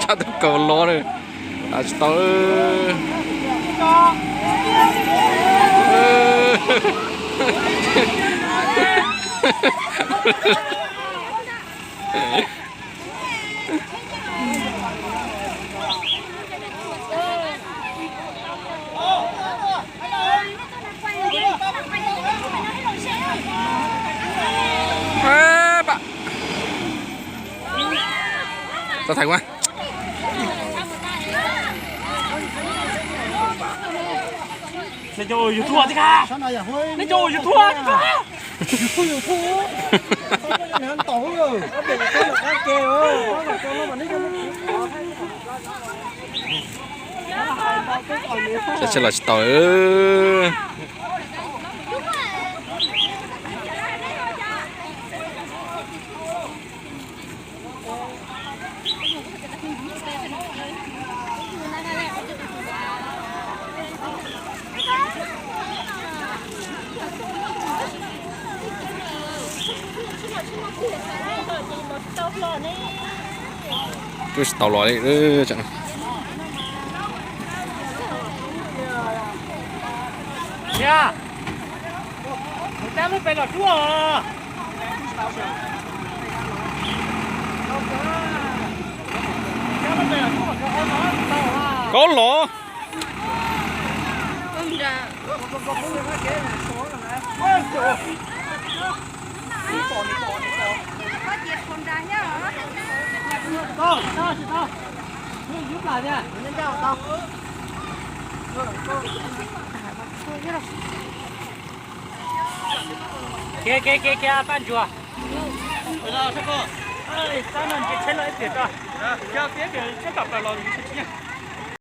Tsab tus kaus los na, tsis tau. Tau thaiv ua. Nej cov ua YouTube tib ka. Nej cov ua YouTube tib ka. Saib seb los tsis tau. Twb tsis tau los li. Koj los. Kiag kiag kiag kiag paj ntsuag. Tab no nce tsheb los ib tiam tso. Yog tias tsheb pam plaws los yus tsis nyiam.